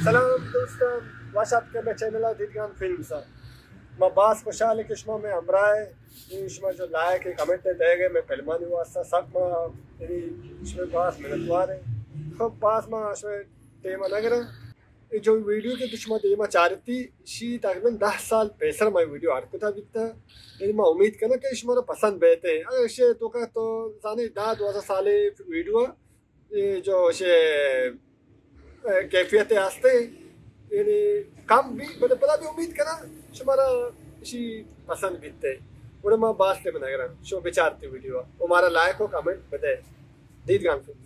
سلام دوستان، وش آتکے مئے چینل ءَ دیدگان فلمز ءَ۔ ما باز خوشحال ایں کہ شما مئے ہمراہ اے۔ اے شما جو لائک اے، کمنٹ اے دئیگ اے مئے فلمانی واسطہ، سک ما یعنی شمئے باز منتوار ایں۔ خب باز ما شمئے ٹیم ءَ نہ گراں۔ اے جو ویڈیو کہ شما دیما چارتی، شی تقریباً دہ سال پیسر ما ویڈیو اڈ کتا بیتا۔ یعنی ما امید کناں کہ شمارا پسند بیتے۔ اگر شے تو کا تو زانے دہ دوازدہ سالے ویڈیو اے جو شے، اے، کیفیت ہستے، یعنی کم بھی، بلے پدا بھی امید کناں شمارا شی پسند بیتے۔ گڑا ما باز ٹیم نہ گراں، شما بچارتی ویڈیو ءَ، و مارا لائک و کمنٹ بدے۔ دیدگان فلمز۔